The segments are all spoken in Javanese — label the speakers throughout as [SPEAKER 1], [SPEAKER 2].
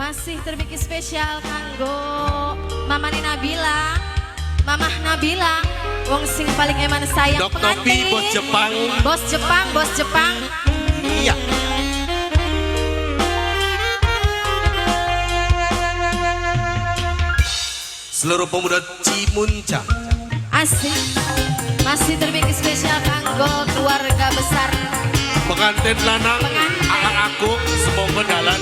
[SPEAKER 1] Masih terbikin spesial kanggo Mamane Nabila, Mamah Nabila, wong sing paling eman sayang
[SPEAKER 2] Dok Topi,
[SPEAKER 1] pengantin.
[SPEAKER 2] bos Jepang.
[SPEAKER 1] Bos Jepang, bos Jepang.
[SPEAKER 2] Iya. Seluruh pemuda Cimuncang.
[SPEAKER 1] Asik. Masih terbikin spesial kanggo keluarga besar.
[SPEAKER 2] Pengantin lanang,
[SPEAKER 1] Pengantin.
[SPEAKER 2] Aang Agung, semoga dalan.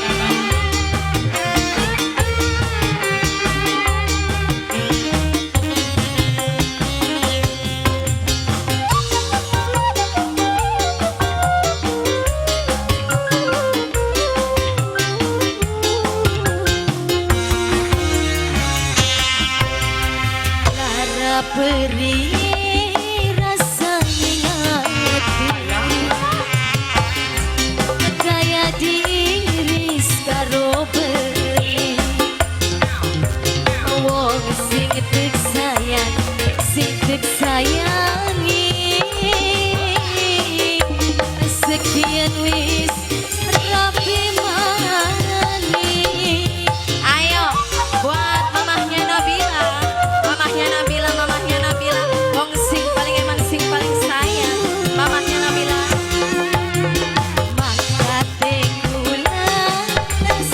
[SPEAKER 1] Lara peri rasa ngati, kaya diiris karo beli. Wong sing tek sayang, sing tek sayangi, sekian wis rapi mani. Ayo buat mamahnya Nabila, mamahnya Nabila, mamahnya Nabila, wong sing paling eman, sing paling sayang, mamahnya Nabila. Makate kula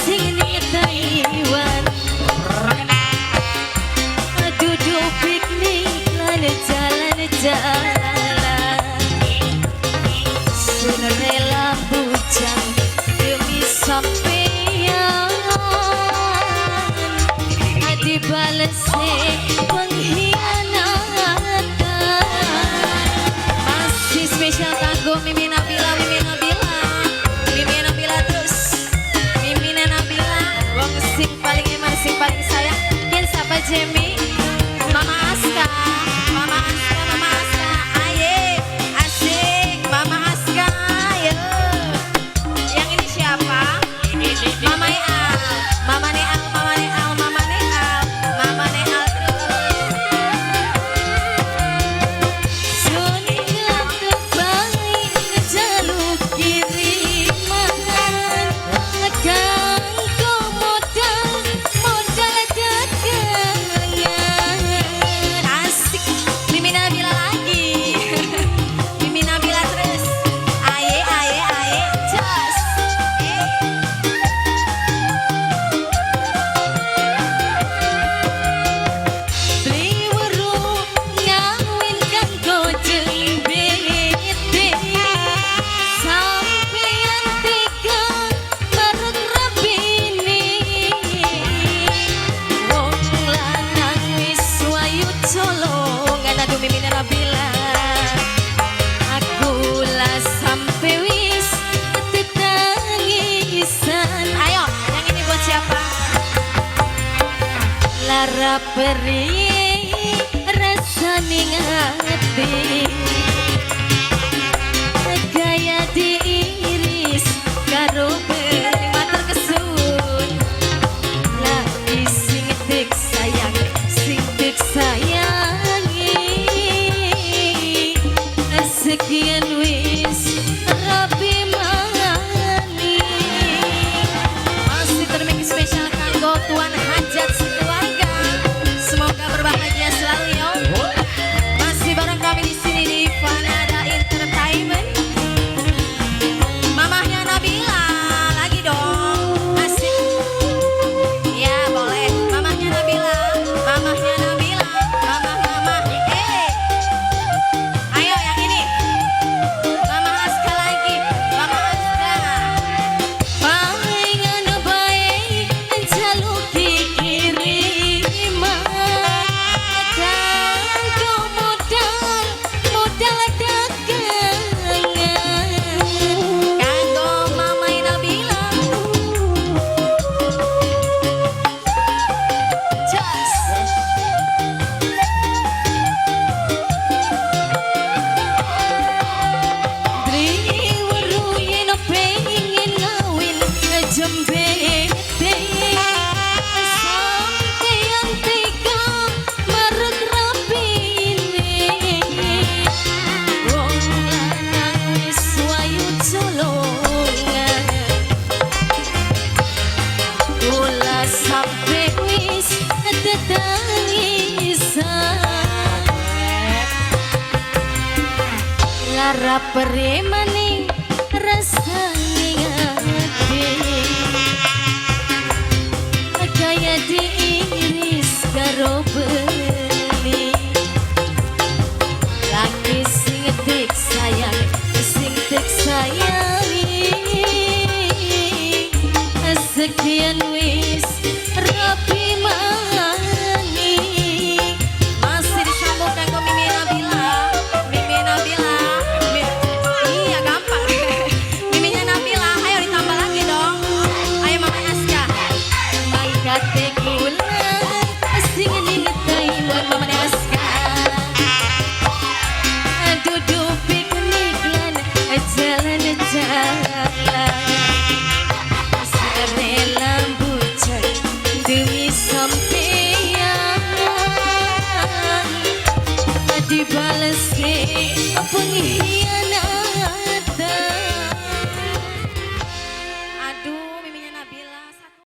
[SPEAKER 1] sing ning Taiwan, duduk piknik lan jalan-jalan. Sun rela bujang demi sampeyan, dibalese pengkhianatan. Masih spesial kanggo Mimi Nabila, Mimi Nabila, Mimi Nabila terus, Mimi Nabila, wong sing paling eman, sing paling sayang. Yen sapa Jemi? Mama Aska, Mama Aska, Mama Aska, aye, asik, Mama Aska, ayo. Yang ini siapa? Mama Neal, Mama Neal, Mama Neal, Mama Neal, Mama Neal terus. Sun ngetebai ngejaluk kiriman, kanggo modal modal dagangan. Asik, Mimi Nabila lagi, Mimi Nabila terus. Aye, aye, aye, jos. Eh. Beli weruh ngawin kanggo jembete, sampeyan tega bareng rabine. Wong lanang wis wayu colongan, aduh Mimi Nabila. Aku lah sampe wis tetangisan. Ayo, yang ini buat siapa? Lara peri rasa ning ati, gaya diiris karo beli matur kesun. Lagi sing tek sayang, sing tek sayangi, sekian wis rapi mani. Masih termik spesial kanggo Tuan Hajat sekeluarga. Semoga berbahagia selalu yo. Masih bareng kami di sini di Ora perih maning rasane ati, kaya diiris karo beli. Laki sing dik sayang, sing dik sayangi, sekian wis rapi maning. Masih disambung kanggo Mimi Nabila. Mimi Nabila. Iya, gampang. Miminya Nabila, ayo ditambah lagi dong. Ayo, Mama Aska. Mangkate kula sing ning Taiwan, Mama Aska. Duduk piknik lan jalan-jalan. Rela bujang demi sampeyan, dibales pengkhianatan.